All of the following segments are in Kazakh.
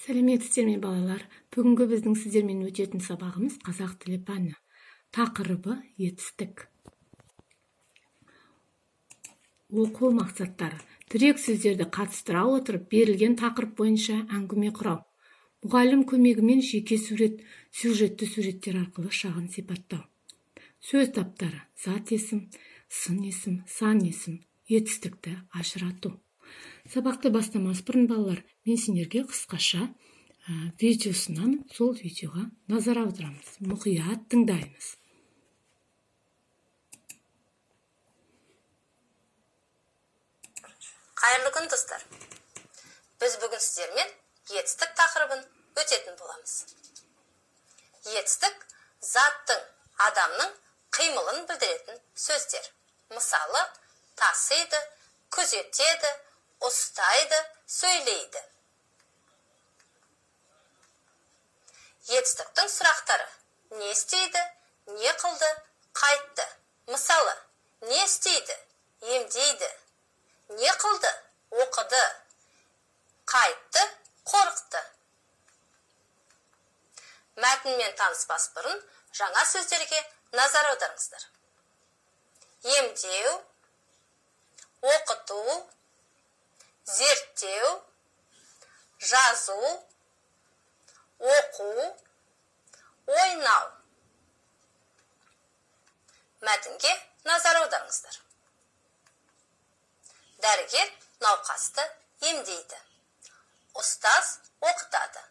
Сәлеметсіздер ме, балалар! Бүгінгі біздің сіздермен өтетін сабағымыз қазақ тілі пәні. Тақырыбы: етістік. Оқу мақсаттары: тірек сөздерді қатыстыра отырып, берілген тақырып бойынша әңгіме құрау, мұғалім көмегімен жеке сурет, сюжетті суреттер арқылы шағын сипаттау. Сөз таптары: зат есім, сын есім, сан есім, етістікті ажырату. Сабақты бастамас бұрын, балалар, мен сендерге қысқаша видео ұсынамын. Сол видеоға назар аударамыз, мұқият тыңдаймыз. Қайырлы күн, достар! Біз бүгін сіздермен етістік тақырыбын өтетін боламыз. Етістік – заттың, адамның қимылын білдіретін сөздер. Мысалы, тасиды, күзетеді, ұстайды, сөйлейді. Етістіктің сұрақтары: не істейді, не қылды, қайтті. Мысалы, не істейді? Емдейді. Не қылды? Оқыды. Қайтты? Қорықты. Мәтінмен таныспас бұрын жаңа сөздерге назар аударыңыздар: емдеу, оқыту, зерттеу, жазу, оқу, ойнау. Мәтінге назар аударыңыздар. Дәрігер науқасты емдейді, ұстаз оқытады,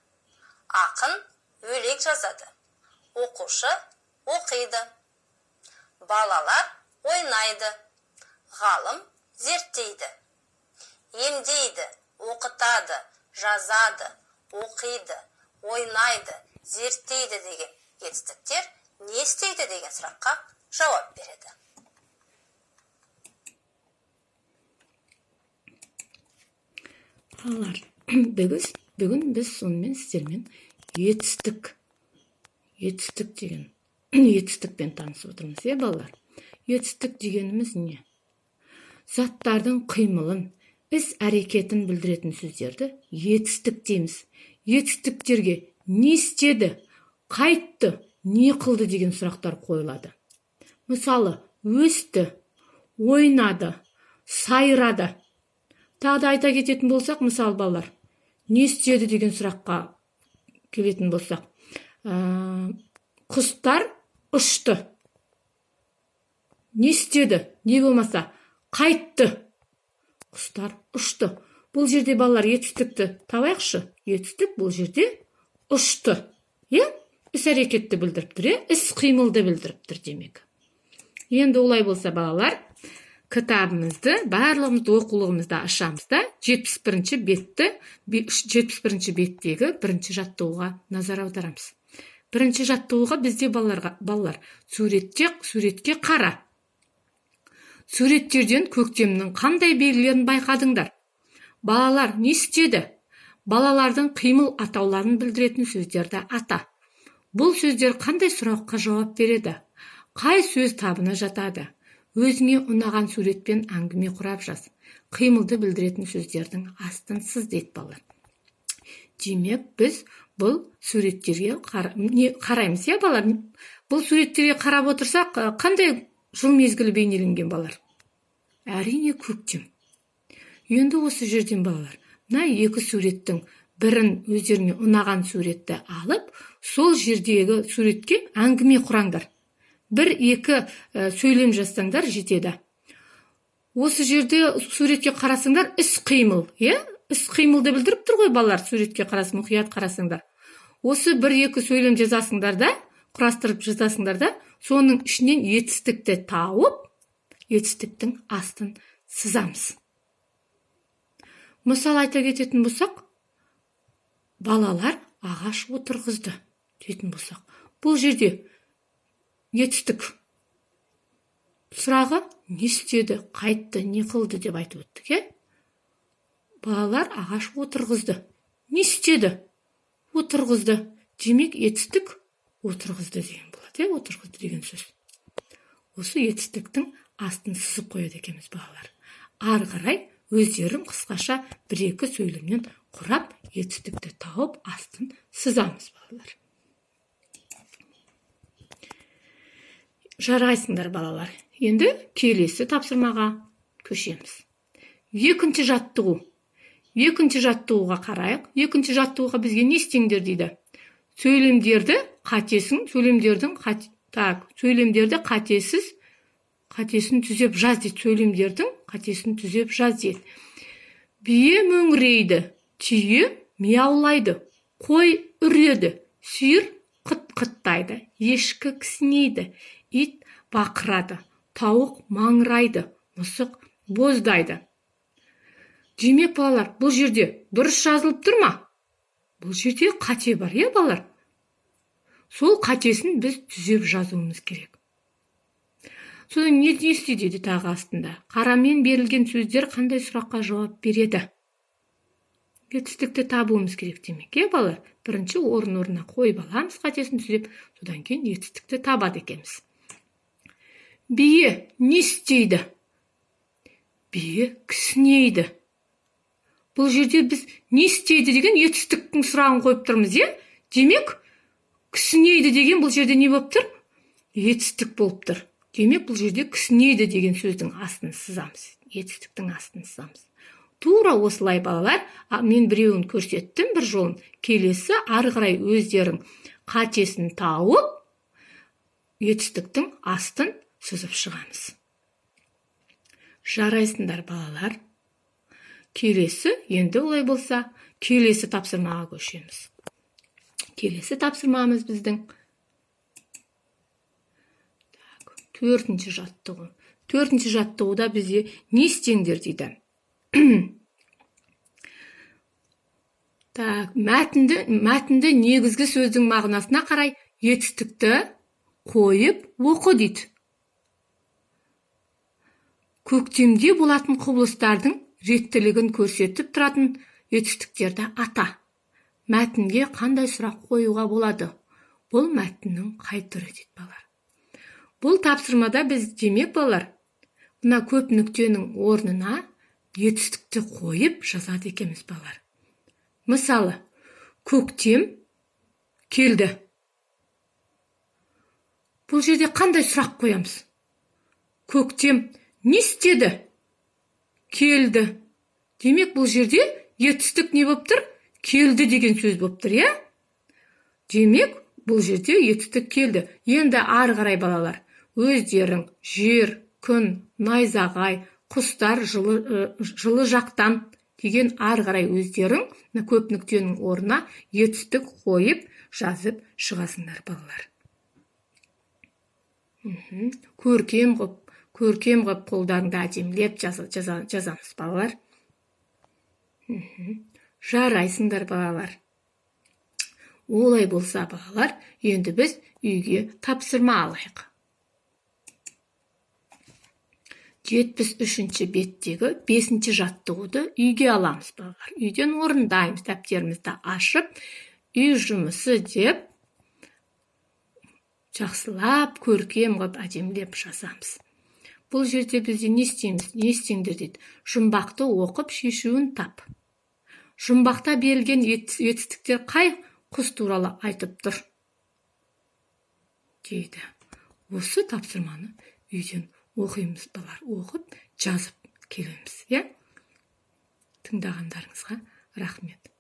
ақын өлең жазады, оқушы оқиды, балалар ойнайды, ғалым зерттейді. Емдейді, оқытады, жазады, оқиды, ойнайды, зерттейді деген етістіктер не істейді деген сұраққа жауап береді. Балалар, бүгін біз сонымен сіздермен етістік деген, етістікпен танысып отырмыз, иә, балалар? Етістік дегеніміз не? Заттардың қимылын, іс әрекетін білдіретін сөздерді етістік дейміз. Етістіктерге не істеді, қайтты, не қылды деген сұрақтар қойылады. Мысалы, өсті, ойнады, сайрады. Тағы да айта кететін болсақ, мысалы, балалар, не істеді деген сұраққа келетін болсақ, құстар ұшты. Не істеді? Не болмаса қайтты? Құстар ұшты. Бұл жерде, балалар, етістікті табайықшы. Етістік бұл жерде ұшты, иә, іс әрекетті білдіріп тұр, иә, іс қимылды білдіріп тұр. Демек, енді олай болса, балалар, кітабымызды, барлығымызды оқулығымызды ашамыз да, 71-бетті, 71-беттегі бірінші жаттығуға назар аударамыз. Бірінші жаттығуға бізде, балалар, суретке қара. Суреттерден көктемнің қандай белгілерін байқадыңдар? Балалар не істеді? Балалардың қимыл атауларын білдіретін сөздерді ата. Бұл сөздер қандай сұраққа жауап береді? Қай сөз табына жатады? Өзіңе ұнаған суретпен әңгіме құрап жаз. Қимылды білдіретін сөздердің астын сыз, дейді, балалар. Демек, біз бұл суреттерге не қараймыз, иә, балалар? Бұл суреттерге қарап отырсақ, қандай жыл мезгілі бейнеленген, балалар? Әрине, көктем. Енді осы жерден, балалар, мына екі суреттің бірін, өздеріңе ұнаған суретті алып, сол жердегі суретке әңгіме құраңдар. Бір екі сөйлем жазсаңдар, жетеді. Осы жерде суретке қарасаңдар, іс қимыл, иә, іс қимылды білдіріп тұр ғой, балалар. Суретке қарасын, мұқият қарасаңдар. Осы бір екі сөйлем жазасыңдар да, құрастырып жазасыңдар да, соның ішінен етістікті тауып, етістіктің астын сызамыз. Мысал айта кететін болсақ, балалар ағаш отырғызды дейтін болсақ, бұл жерде етістік сұрағы не істеді, қайтты, не қылды деп айтып өттік, иә? Балалар ағаш отырғызды. Не істеді? Отырғызды. Демек, етістік отырғызды деген болады, иә? Отырғызды деген сөз. Осы етістіктің астын сызып қояды екенбіз, балалар. Ары қарай өздерің қысқаша бір екі сөйлемнен Құрап, етістікті тауып, астын сызамыз, балалар. Жарайсыңдар, балалар. Енді келесі тапсырмаға көшеміз. Екінші жаттығу. Екінші жаттығуға қарайық. Екінші жаттығуға бізге не істеңдер дейді? Сөйлемдерді қатесін, сөйлемдердің так, сөйлемдерді қатесіз, қатесін түзеп жаз дейді. Сөйлемдердің қатесін түзеп жаз дейді. Бие мөңірейді, түйе мияулайды, қой үреді, сиыр қыт-қыттайды, ешкі кісінейді, ит бақырады, тауық маңырайды, мысық боздайды. Демек, балалар, бұл жерде дұрыс жазылып тұр ма? Бұл жерде қате бар, иә, балалар? Сол қатесін біз түзеп жазуымыз керек. Содан не істе дейді тағы астында? Қарамен берілген сөздер қандай сұраққа жауап береді? Етістікті табуымыз керек демек, иә, балалар? Бірінші орын орнына қойып аламыз қатесін түзеп, содан кейін етістікті табады екенбіз. Бие не істейді? Бие кісінейді. Бұл жерде біз не істейді деген етістіктің сұрағын қойып тұрмыз, иә? Демек, кісінейді деген бұл жерде не болып тұр? Етістік болып тұр. Демек, бұл жерде кісінейді деген сөздің астын сызамыз. Етістіктің астын сызамыз. Тура осылай, балалар, мен біреуін көрсеттім, бір жолын. Келесі ары қарай өздерің қатесін тауып, етістіктің астын сызып шығамыз. Жарайсыңдар, балалар. Келесі, енді олай болса, келесі тапсырмаға көшеміз. Келесі тапсырмамыз біздің. Так, төртінші жаттығу. Төртінші жаттығуда бізге не істеңдер дейді. Так, мәтінді негізгі сөздің мағынасына қарай етістікті қойып оқы дейді. Көктемде болатын құбылыстардың реттілігін көрсетіп тұратын етістіктерді ата. Мәтінге қандай сұрақ қоюға болады? Бұл мәтіннің қай түрі дейді, балалар. Бұл тапсырмада біз, демек, балалар, мына көп нүктенің орнына етістікті қойып жазады екенбіз, балалар. Мысалы, көктем келді. Бұл жерде қандай сұрақ қоямыз? Көктем не істеді? Келді. Демек, бұл жерде етістік не болып тұр? Келді деген сөз болып тұр, иә? Демек, бұл жерде етістік келді. Енді ары қарай, балалар, өздерің жер, күн, найзағай, құстар жылы жақтан деген ары қарай өздерің көп нүктенің орнына етістік қойып жазып шығасыңдар, балалар. Көркем қып қолдарыңды әдемілеп жазамыз, балалар. Жарайсыңдар, балалар. Олай болса, балалар, енді біз үйге тапсырма алайық. 73-ші беттегі 5-ші жаттығуды үйге аламыз, балалар. Үйден орындаймыз, дәптерімізді ашып, үй жұмысы деп жақсылап, көркем қып әдемілеп жазамыз. Бұл жерде бізде не істейміз? Не істеңдер дейді. Жұмбақты оқып шешуін тап. Жұмбақта берілген етістіктер қай құс туралы айтып тұр дейді. Осы тапсырманы үйден оқимыз, балалар. Оқып, жазып келеміз, иә? Тыңдағандарыңызға рахмет.